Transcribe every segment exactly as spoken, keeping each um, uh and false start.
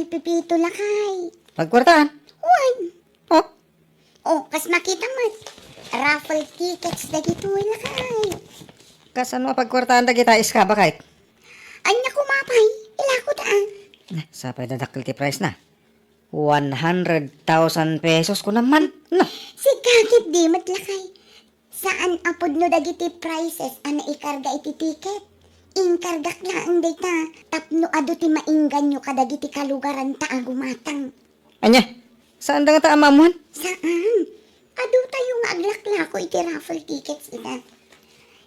Pepito, lakay. Pagkuartaan? Wen. Oh? Oh, kas makita met. Raffle tickets dagitoy, lakay. Kasano a pagkuartaan dagita, iska, bakit? Ania koma pay, ilako ta, ah. Nah, sapay dadakkel ti price na. One hundred thousand pesos ko naman. Nah. Sigagit di met, lakay. Saan a pudno dagiti prices a naikarga iti ticket. Inkargak laeng dayta tapno adu ti mainganyo kadagiti kalugaranta a gumatang. Ania? Saan da ngata a maammuan? Saan? Adu tayo nga aglaklako iti raffle tickets ita.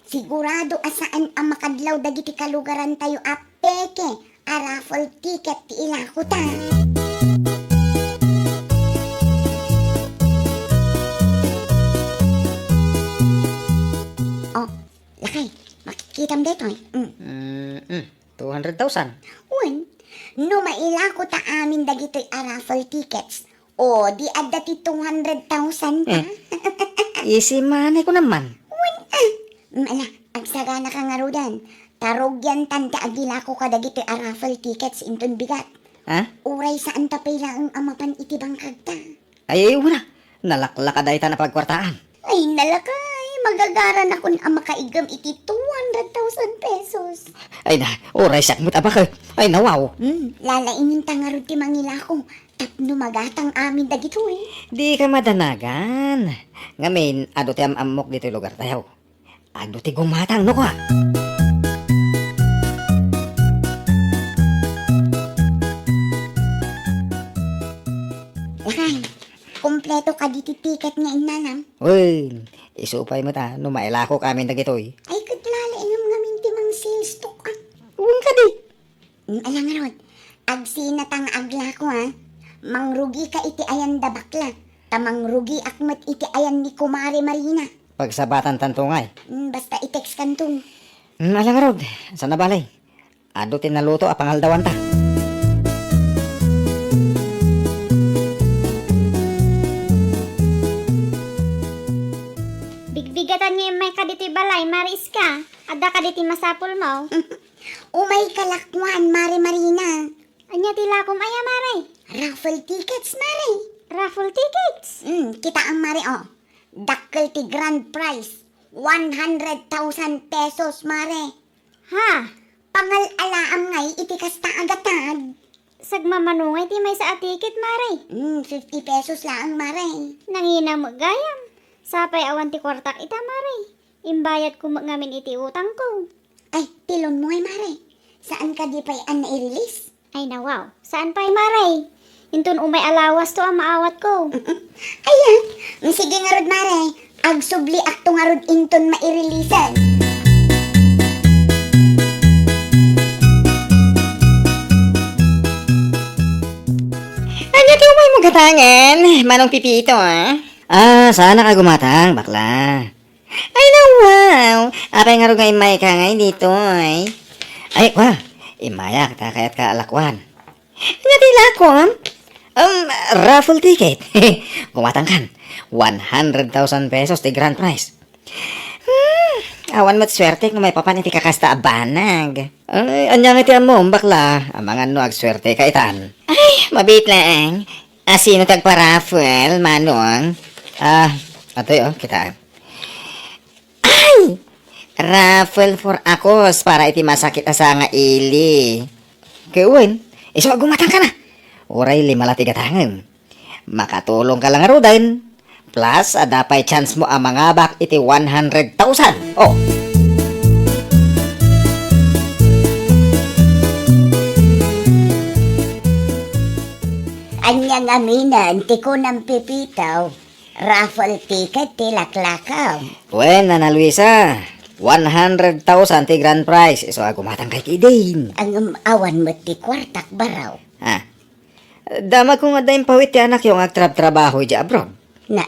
Sigurado a saan a makadlaw dagiti kalugarantayo a peke a raffle ticket ti ilako ta. Oh, lakay, makikitam daytoy. Mm. Mm, mm. Two hundred thousand. Wen, no mailako ta amin dagitoy a raffle tickets, o, di adda ti two hundred thousand ta. Eh, easy money ko naman. Wen, ah. Mm, ala, agsagana ka ngaruden. Tarugiantan ti agilako kadagitoy a raffle tickets inton bigat. Ha? Uray saan ta pay laeng a mapan iti bangkagta. Ay, ay, wala. Nalaklaka dayta a pagkuartaan. Ay, nalakay, magagaranakon a makaiggem iti two hundred thousand pesos. Ay na, uray siak met a baket. Ay na, wow. Hmm, lalaingen ta ngarud ti mangilako tapno magatang amin dagitoy. Di ka madanagan. Ngamin, adu ti am-ammok ditoy lugar tayo. Adu ti gumatang no kua. Lakay, kompleto kadi ti ticket nga innanam? Wen, isu pay met a no mailakok amin dagitoy. Ay, ket lalaingem ngamin ti mang-sales talk, ah. Wen kadi. Mm, ala ngarud, agsinata nga aglako, ha? Mangrugika iti ayan da bakla, ta mangrugiak met iti ayan ni Kumare Marina. Pagsabatantanto ngay. Mm, basta i-text kanto. Mm, ala ngarud, saan a bale. Adu ti naluto a pangaldawanta. Bigbigatan nga immayka ditoy balay, Mare Iska. Adda kadi ti masapulmo? Umayka laeng, Mare Marina. Ania ti lakom aya, Mare? Raffle tickets, Mare. Raffle tickets? Hmm, kitaem, Mare, oh. Dakkel ti grand prize. One hundred thousand pesos, Mare. Ha? Pangal-alaam ngay iti kasta a gatad. Sagmamano ngay ti maysa a ticket, Mare? Hmm, fifty pesos laeng, Mare. Nangina met gayam. Sapay awan ti kuartak ita, Mare. Imbayadko met ngamin iti utangko. Ay, tilonmo ay, Mare. Saan kadi pay a nai-release? Ay, nawaw. Saan pay, Mare? Inton umay a lawasto a maawatko. Aya, sige ngarud, Mare. Agsubliakto ngarud inton mai-releasen. Ania ti umaymo gatangen, Manong Pipito, ah? Ah, saanak a gumatang, bakla. Ay, na, wow! Apay ngarud nga immayka ngay ditoy? Ay, wa, immayak ta kayatka a lakuan. Ania ti lakom? Um, raffle ticket. Gumatangkan. One hundred thousand pesos ti grand prize. Hmm, awan met suertek no maipapan iti kakasta a banag. Ay, ania nga ti ammom, bakla? Amangan no agsuerteka itan. Ay, mabiit laeng. Asino ti agpa-raffle, Manong? Ah, atoy, oh, kitaan. Ay! Raffle for a cause para iti masakit a sangaili. Ket wen, isu a gumatangkan. Uray lima la ti gatangem. Makatulongka la ngaruden. Plus, adda pay chance mo a mangabak iti one hundred thousand. Oh. Ania ngaminen ti kunam, Pipito? Raffle ticket ti laklakam. Wen, Nana Luisa, one hundred thousand ti grand prize. Isu a gumatangka iti idin. Ngem awan met ti kuartak, baro. Ah. Damagko nga adda impawit ti anakyo nga agtrabtrabaho idiay abroad. Na,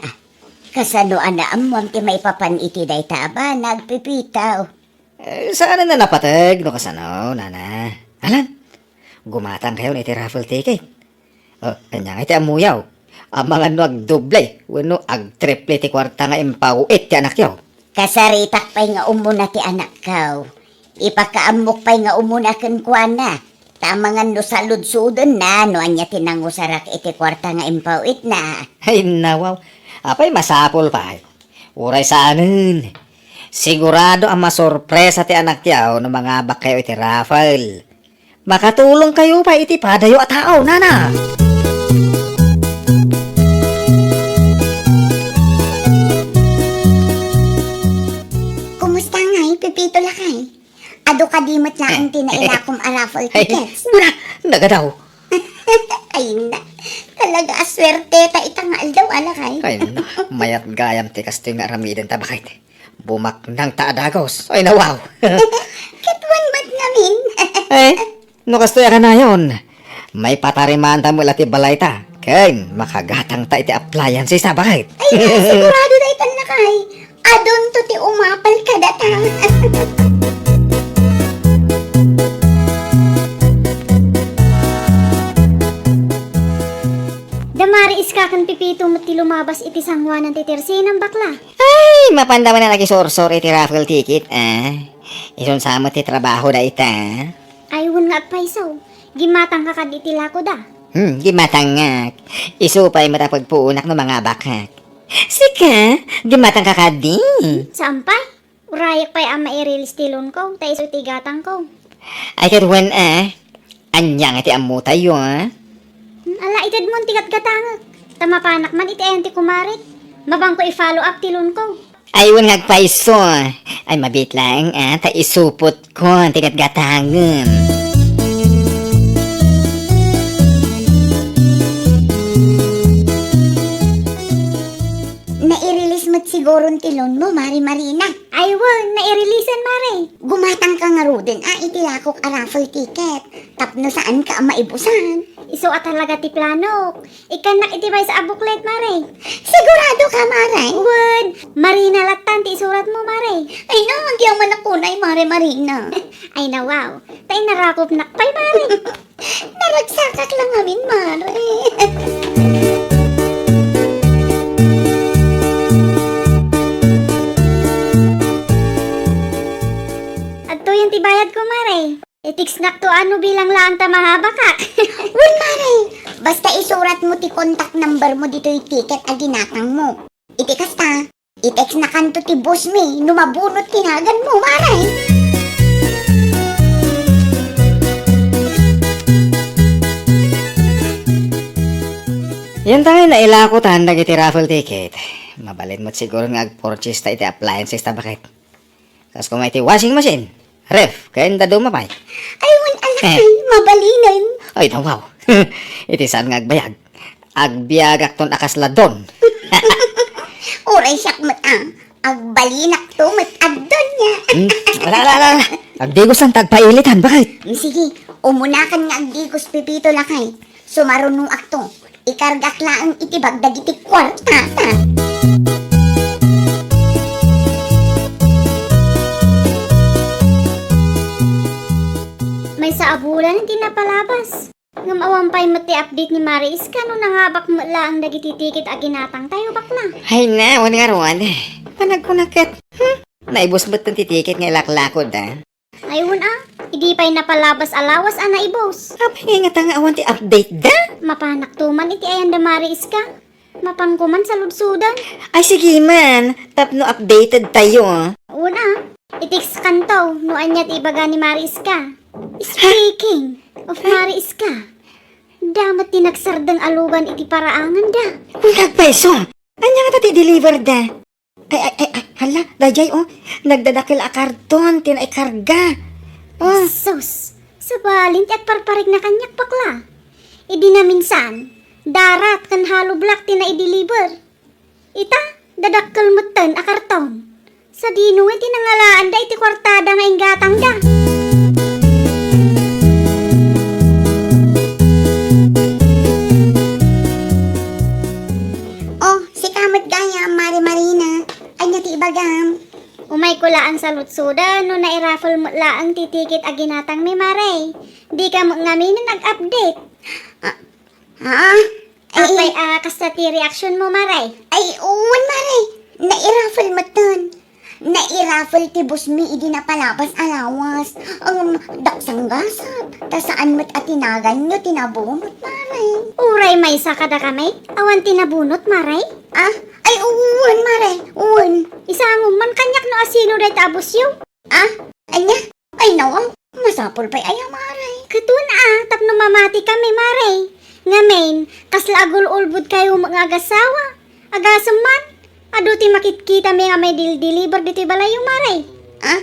kasano a naammoam ti maipapan iti dayta a banag, Pipito? Eh, saan a napateg no kasano, Nana? Alan, gumatangkayon iti raffle ticket. Oh, ania ngay ti ammoyo? Amangan no agdoble wenno agtriple ti kuarta nga impawit ti anakyo. Kasaritak pay nga umuna ti anakko. Ipakaammok pay nga umuna kenkuana. Ta amangan no saludsodna no ania ti nangusarak iti kuarta nga impaw-itna. Ay, nawaw. Apay, masapul pay. Uray saanen. Sigurado a masorpresa ti anakyo no mangabakkayo iti raffle. Makatulongkayo pay iti padayo a tao, nana. Kumusta ngay, Pepito lakay? Adu kadi met laeng ti nailakom a raffle tickets. Ay, bura! Nagadaw! Ay na, talaga a suerteta ita nga aldaw a lakay. Ay na, mayat gayam ti kastoy nga aramidenta, baket. Bumaknangta a dagus. Ay na, wow! Ket wen met ngamin. Eh, no kastoy a kanayon, maipataremanta met la ti balayta, ken makagatangta iti appliancesta, baket. Ay na, sigurado daytan lakay. Adunto ti umapal kadata. Da Mari Iska ken Pepito met ti lumabas iti sangoanan ti tersenam, bakla. Ay, mapanda manen a nakisursor iti raffle ticket, a. Isun sa met ti trabahoda ita. Ay, wen nga agpayso. Gimmatangka kadi iti lakoda. Hmm, gimmatangngak. Isu pay met a pagpuonak no mangabakkak. Sika, gimmatangka kadi? Saan pay? Urayak pay a mairilis ti loanko, ta isu ti gatangko. Ay, ket wen a, ania nga ti ammotayo, a? Hmm, ala, itedmon ti gatgatangek. Ta mapanak man iti ayan ti kumarek. Mapanko i-follow up ti loanko. Ay, wen nga agpayso. Ay, mabiit laeng, a, ta isupotko ti gatgatangem. Nairilis met siguron ti loanmo, Mare Marina. Ay, wen, nairilisan, Mare. Gumatangka ngaruden, a, iti lakok a raffle ticket. Tapno saanka a maibusan. Isu a talaga ti planok. Ikkannak iti maysa a booklet, Mare. Sigurado ka, Mare? Wen, Marina lattan ti isuratmo, Mare. Ay na, agyamanak unay, Mare Marina. Ay na, wow. Ta inarakopnak pay, Mare. Naragsakak la ngamin, Mare. Adtoyen ti bayadko, Mare. I-textnakto a no bilang laeng ta mangabakak. Wen, Mare. Basta isuratmo ti contact numbermo ditoy ticket a ginatangmo. Iti kasta, i-textnakanto ti bossmi no mabunot ti naganmo, Mare. Yantangay nailakotan dagiti raffle ticket. Mabalin met siguron nga agpurchase ta iti appliancesta, baket. Kas kuma iti washing machine, ref, ken dadduma pay. Ay, wen, alakay, mabalinen. Ay, nawaw. Iti saan nga agbayag, agbiagakton a kasla don. Uray siak met a, agbalinakto met a don nia. Hmm? Ala, ala, ala, ala. Agdigos lang ta agpailitan, baket. Hmm, sige, umunakan nga agdigos, Pepito lakay. Sumarunoakto. Ikargak laeng iti bag dagiti kuartata. Maysa a bulan ti napalabas. Ngem awan pay met ti update ni Mare Iska no nangabak met laeng dagiti ticket a ginatangtayo, bakla. Ay na, wen ngarud. Panagkunak ket, hmm? Naibus met ti ticket nga ilaklakod, a. Ay, wen a, idi pay napalabas a lawas a naibus. Apay nga ngata nga awan ti update da? Mapanakto man iti ayanda Mare Iska. Mapanko man saludsodan. Ay, sige man, tapno updated tayo. Wen a, i-textkanto no ania ti ibaga ni Mare Iska. Speaking of Mare Iska, da met ti nagsardeng a lugan iti paraanganda. Wen, agpayso. Ania ngata ti deliver da? Ay, ay, ay, ay, hala, daydiay, o, nagdadakkel a karton ti naikarga. O. Sus, sabalin ti agparparikna kaniak, bakla. Idi naminsan, darat ken hollow block ti naideliver. Ita, dadakkel metten a karton. Sadino ngay ti nangalaanda iti kuartada nga inggatangda? O, sika met gayam, Mare Marina. Ania ti ibagam? Umayko laeng saludsodan no nairaffle met laeng ti ticket a ginatangmi, Mare. Dika met ngaminen ag-update. A, a, ay, apay a kasta ti reaksionmo, Mare? Ay, wen, Mare. Nairaffle metten. Nairaffle ti busmi idi napalabas a lawas. Ngem, daksanggasat, ta saan met a tinaganyo ti nabunot, Mare. Uray maysa kadakami, awan ti nabunot, Mare? Ah? Ay, wen, Mare, wen. Isango man kaniak no asino dayta a busyo. Ah? Ania? Ay, nawaw, masapul pay aya, Mare. Ket wen a, tapno mamati kami, Mare. Ngamin, kasla agul-ulbod kayo nga agasawa. Agasem man, adu ti makitkitami nga maidil-deliver ditoy balayyo, Mare. Ah?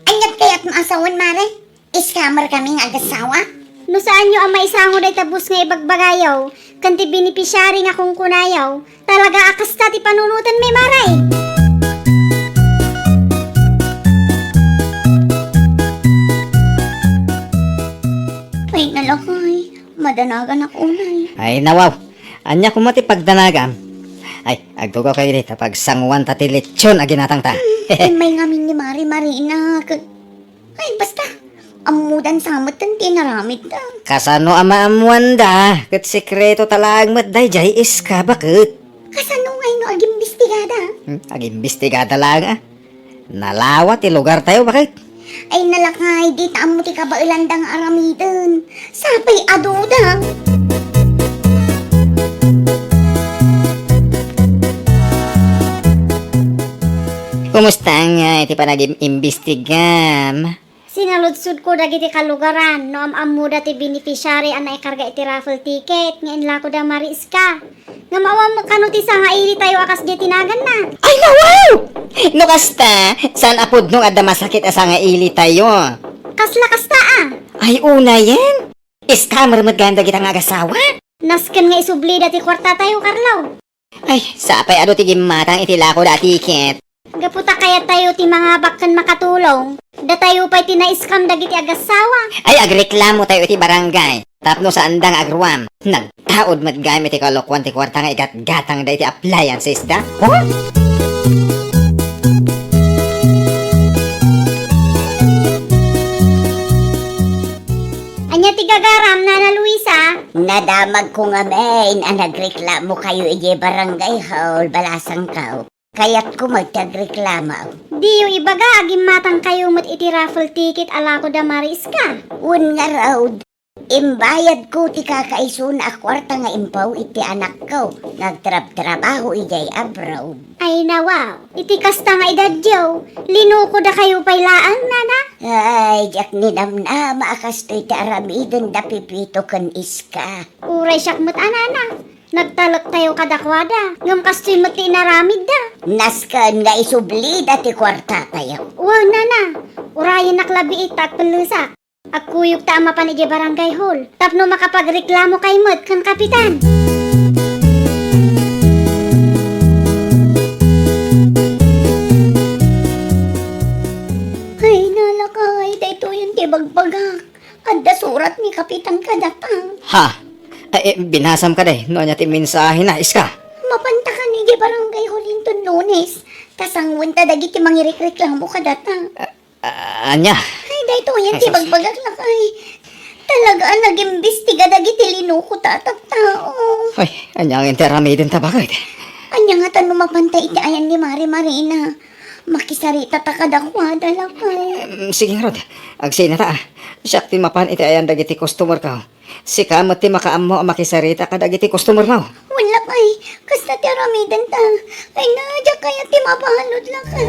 Aniat kayat nga asawen, Mare? Scammer kami nga agasawa? No saanyo a maisango dayta bus nga ibagbagayo, ken ti beneficiary nga kunkunayo, talaga a kasta ti panunotenmi, Mare. Ay, nalakay. Madanaganak unay. Ay, nawaw. Ania koma ti pagdanagam? Ay, agtugaw kayo dita pagsanguanta ti lechon a ginatangta. Immay ngamin ni Mare Marina. Ket, ay, basta. Ammodan sa met ti inaramidda. Kasano a maammoanda? Ket sekreto ta laeng met daydiay, Iska, baket. Kasano ngay no agimbestigada? Hmm, agimbestigada laeng, a? Nalawa ti lugartayo, baket. Ay, nalakay, dita ammo ti kabaelanda nga aramiden. Sapay aduda. Kumusta ngay ti panagim-imbestigam? Sinaludsodko dagiti kalugaran no am-ammoda ti beneficiary a naikarga iti raffle ticket nga inlakoda, Mare Iska. Ngem awan met kano ti sangailitayo a kasdiay ti naganna. Ay, nawaw! No kasta, saan a pudno nga adda masakit a sangailitayo? Kasla kasta a. Ay, unayen? Scammer met gayam dagita nga agasawa? Nasken nga isublida ti kuartatayo, Carlo. Ay, sapay adu ti gimmatang iti lakoda a tiket. Gapu ta kayattayo ti mangabak ken makatulong, datayo pay ti na-scam dagiti agasawa. Ay, agreklamotayo iti barangay tapno saanda nga agruam. Nagtaud met gayam iti kalokuan ti kuarta nga igatgatangda iti appliancesda. Huh? Ania ti gagaram, Nana Luisa? Nadamagko ngamin a nagreklamokayo idiay barangay hall, balasangko. Kayatko met ti agreklamo. Diyo ibaga a gimmatangkayo met iti raffle ticket a lakoda, Mare Iska? Wen ngarud, imbayadko ti kakaisuna a kuarta nga impaw iti anakko nga agtrabtrabaho idiay abroad. Ay nawaw, iti kasta nga edadyo, linukodakayo pay laeng, nana? Ay, diak ninamnama a kastoy ti aramiden da Pepito ken Iska. Uray siak met a nana. Nagtalektayo kadakuada, ngem kastoy met ti inaramidda. Nasken nga isublida ti kuartatayo. Wen, nana, urayennak labiit ta agpellesak. Agkuyogta a mapan idiay barangay hall tapno makapagreklamokay met ken kapitan. Ay, nalakay, daytoyen ti bagbagak. Adda surat ni Kapitan kadata. Ha? Ay, eh, binasam kadi no ania ti mensahena, Iska? Mapanta kano idiay barangay hall inton Lunes. Ta sanguenta dagiti mangirikreklamo kadata. Ah, ania? Ay, daytoyen ti bagbagak, lakay. Talaga a nagimbestiga dagiti linukota a tattao. Ay, ania nga inti aramidenta, baket? Ania ngata no mapanta iti ayan ni Mare Marina? Makisaritata kadakuada, lakay. Em, sige ngarud. Agsinata, a. Siak ti mapan iti ayan dagiti customerko. Sika met ti makaammo a makisarita kadagiti customermo. Wen, lakay, kasta ti aramidenta. Ay na, diak kayat ti mabalud, lakay.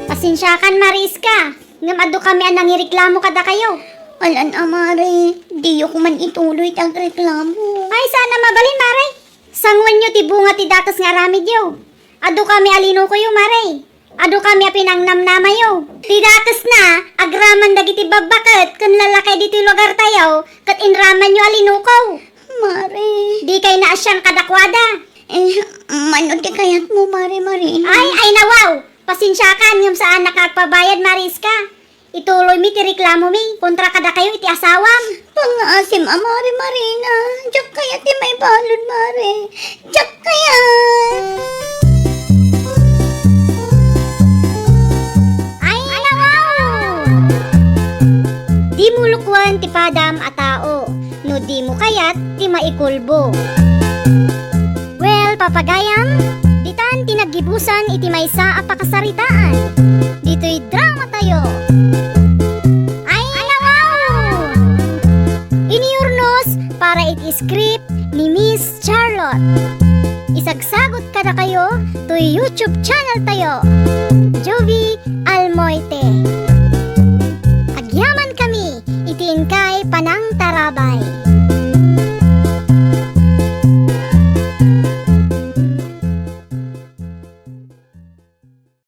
Pasensiakan, Mare Iska. Ngem adukami a nangireklamo kadakayo. Alan a, Mare, diyo koman ituloy ti agreklamo. Ay, saan a mabalin, Mare. Sanguenyo ti bunga ti dakes nga aramidyo. Adukami a linukoyo, Mare. Adukami a pinangnamnamayo. Ti dakesna, agraman dagiti babbaket ken lallakay ditoy lugartayo, ket inramanyo a linuko. Mare. Dikay naasian kadakuada. Eh, mano ti kayatmo, Mare Marina? Ay, ay, nawaw! Pasensiakan, ngem saannak a agpabayad, Mare Iska. Ituloymi ti reklamomi kontra kadakayo iti asawam. Pangngaasim a, Mare Marina. Diak kayat ti maibalud, Mare. Diak kayat. Ay, nawaw! Dimo lukwan ti padam a tao. no dimo kayat ti maikulbo. Well, papagayam, ditan ti naggibusan iti maysa a pakasaritaan. Ditoy dramatayo. Ay, nawaw! Iniyurnos para iti script ni Miss Charlotte. Isagsagot kadakayo toy YouTube channel tayo, Jovie Almoite. Agyaman kami iti inkay panangtarabay.